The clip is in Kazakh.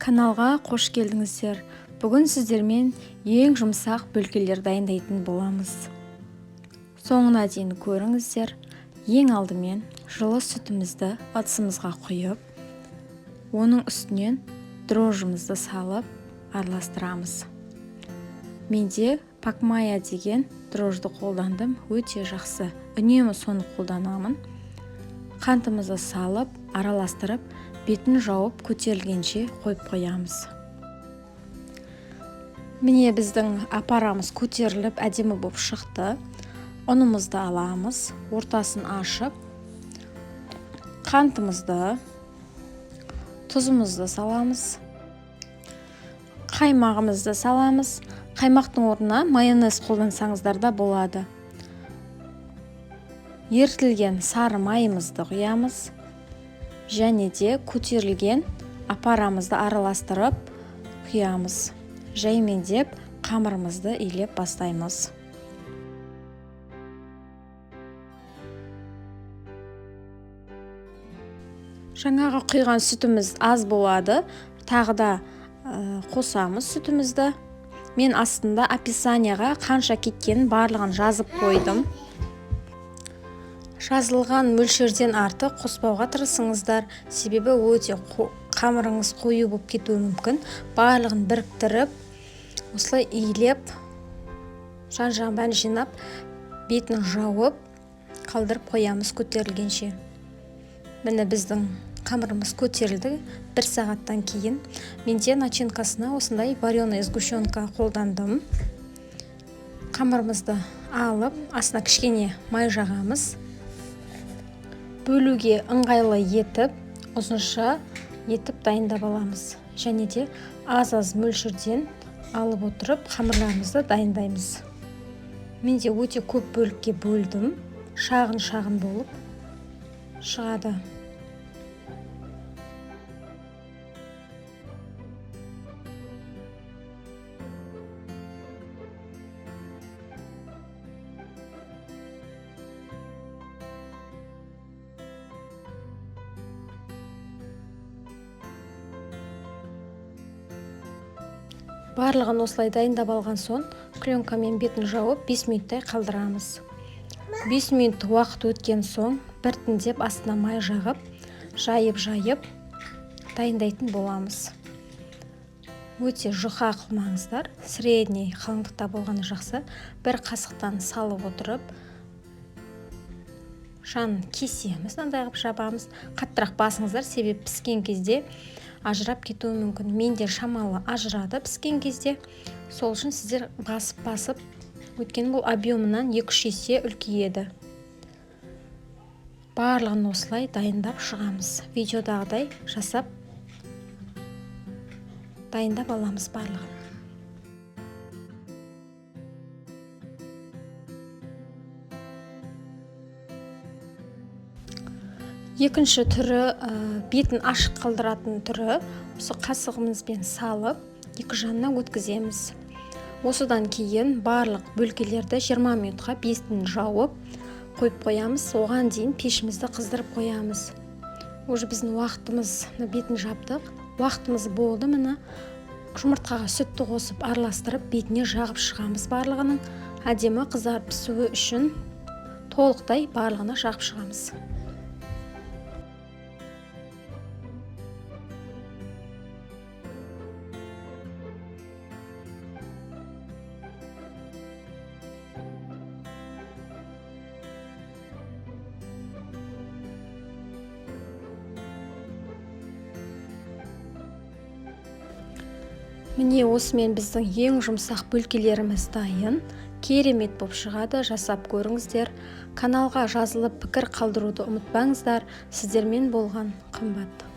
Каналға қош келдіңіздер. Бүгін сіздермен ең жұмсақ бөлкелер дайындайтын боламыз. Соңына дейін көріңіздер. Ең алдымен жылы сүтімізді ыдысымызға құйып, оның үстінен дрожжымызды салып араластырамыз. Менде Пакмая деген дрожжды қолдандым, өте жақсы. Үнемі соны қолданамын. Қантымызды салып, араластырып, бетін жауып көтерілгенше қойып қоямыз. Міне біздің апарамыз көтеріліп әдемі болып шықты. Ұнымызды аламыз, ортасын ашып, қантымызды, тұзымызды саламыз, қаймағымызды саламыз. Қаймақтың орнына майонез қолдансаңыздар да болады. Ерітілген сары майымызды құямыз және де көтерілген апарамызды араластырып құямыз. Жаймендеп қамырымызды илеп бастаймыз. Жаңағы құйған сүтіміз аз болады, тағы да қосамыз сүтімізді. Мен астында описанияға қанша кеткенін барлығын жазып қойдым. Жазылған мөлшерден артық қоспауға тырысыңыздар, себебі өте қамырыңыз қою болып кетуі мүмкін. Барлығын біріктіріп, осылай илеп, жан-жағын бәрін жинап, бетін жауып қалдырып қоямыз көтерілгенше. Міне біздің қамырымыз көтерілді. 1 сағаттан кейін менде начинкасына осындай вареная сгущенка қолдандым. Қамырымызды алып, астына кішкене май жағамыз. Бөлуге ыңғайлы етіп, ұзынша етіп дайындап аламыз. Және де аз-аз мөлшерден алып отырып қамырларымызды дайындаймыз. Менде өте көп бөлікке бөлдім, шағын-шағын болып шығады. Барлығын осылай дайындап алған соң, пленкамен бетін жауып 5 минуттай қалдырамыз. 5 минут уақыт өткен соң, біртіндеп астына май жағып, жайып-жайып дайындайтын боламыз. Өте жұқа қылмаңыздар, средний қалыңдықта болғаны жақсы. Бір қасықтан салып отырып, жанын кесеміз, мынандай қылып жабамыз. Қаттырақ басыңыздар, себебі піскен кезде ажырап кетуі мүмкін. Менде шамалы ажырады піскен кезде, сол үшін сіздер басып-басып, өйткені бұл объемынан 2-3 есе үлкейеді. Барлығын осылай дайындап шығамыз. Видеодағыдай жасап дайындап аламыз барлығын. Екінші түрі, бетін ашық қалдыратын түрі, осы қасығымызбен салып, екі жанына өткіземіз. Осыдан кейін барлық бөлкелерді 20 минутқа бетін жауып қойып қоямыз. Оған дейін пешімізді қыздырып қоямыз. Уже біздің уақытымыз, мына бетін жаптық, уақытымыз болды. Міне жұмыртқаға сүтті қосып араластырып бетіне жағып шығамыз. Барлығының әдемі қызарып пісуі үшін толықтай барлығына жағып шығамыз. Міне осымен біздің ең жұмсақ бөлкелеріміз дайын. Керемет болып шығады, жасап көріңіздер. Каналға жазылып пікір қалдыруды ұмытпаңыздар. Сіздермен болған Қымбат.